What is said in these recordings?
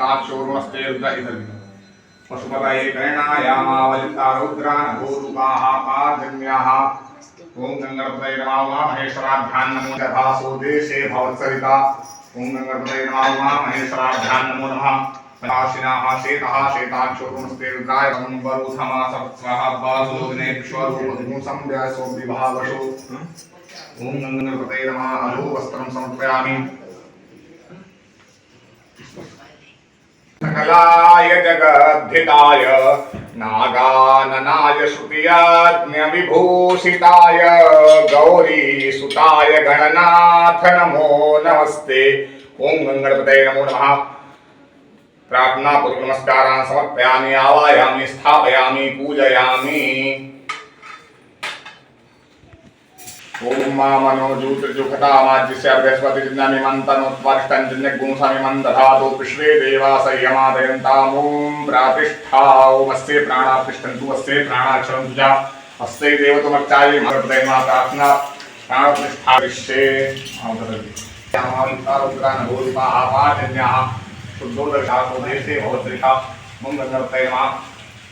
श्वेताक्षोर्मस्ते रुद्र इधर भी। पशुपतये करणायामावलिता रुद्रानभोरूपाः पार्जन्याः। ॐ गङ्गणपतये नमः उमा महेश्वराभ्यां नमो यथासो देशे भवत्सरिता। ॐ गङ्गणपतये नमः उमा महेश्वराभ्यां नमो नमः। आशिनाः श्वेतः श्वेताक्षोर्मस्ते रुद्राय वरुथमासत्स्वः वासोदिने विश्वरूपधूंसं व्यासोऽभिभावशो। ॐ गङ्गणपतये नमः अधो वस्त्रं समर्पयामि। सकलाय जगद्धिताय नागाननाय श्रुतियाज्ञविभूषिताय गौरीसुताय गणनाथ नमो नमस्ते। ॐ गङ्गणपतये नमो नमः। प्रार्थनापूर्वक नमस्कारान् समर्पयामि, आवाहयामि, स्थापयामि, पूजयामि। ॐ मा मनोजूतजुखतामाज्यस्य बृहस्पतिजिन्नामिमन्तनोत्वारिष्टञ्जन्यगुंसमिमं दधातु। विश्वे देवा संयमादयन्ताम्। ॐ प्रातिष्ठा। ॐ अस्ये प्राणा तिष्ठन्तु, अस्ये प्राणाक्षरन्तु च, अस्यै देवतमर्चायै गणपतये नमः। प्रार्थना प्राणप्रतिष्ठा करिष्ये। रुद्रानभूरूपाः शुद्धोदर्शातो देशे भवत्रिका। ॐ गणपतये नमः।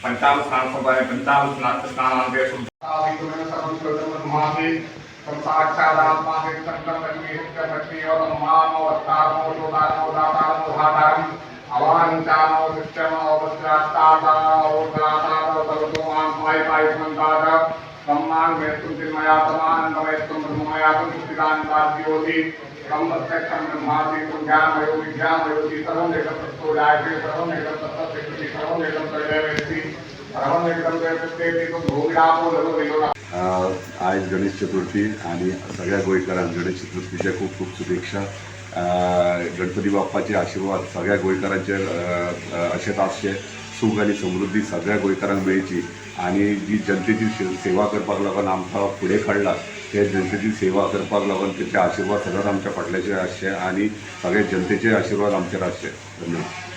पंचामृत स्नान संप्रदाय पंचामृत स्नानान्ते शुद्धाभिगुण सर्वं साक्षादात्मा लक्ष्मी लक्ष्मी मामवतारमो शोतारमो दातारमो धातारम् अवाञ्चानो शिक्षमो वस्त्रास्तातारो सर्वतो मां पायि पायि समन्तात् सम्मान् मेस्तुं चिन्मया समानन्दमयस्त्वं ब्रह्ममयातं शुद्धिदानन्दाद्योति तं प्रत्यक्षं ब्रह्मासि त्वं ज्ञानमयो विज्ञानमयोति सर्वं एकं तत्त्वो जायते सर्वं एकं तत्त्वस्ति सर्वं एकं तदेवेति सर्वं एकं तदेवेति त्वं भूमिरापो लघुवियो। आयज गणेश चतुर्थी आनी सगळ्या गोंयकारांक गणेश चतुर्थीच्या खूब खूब शुभेच्छा। गणपती बाप्पाचे आशिर्वाद सगळ्या गोंयकारांचेर अशेंच आसचे। सूख आनी समृद्धी सगळ्या गोंयकारांक मेळची आनी जी जनतेची सेवा करपाक लागून आमकां फुडें काडला, ते जनतेची सेवा करपाक लागून तेचे आशिर्वाद सदांच आमच्या फाटल्याचेर आसचे आनी सगळे जनतेचे आशिर्वाद आमचेर आसचे। धन्यवाद।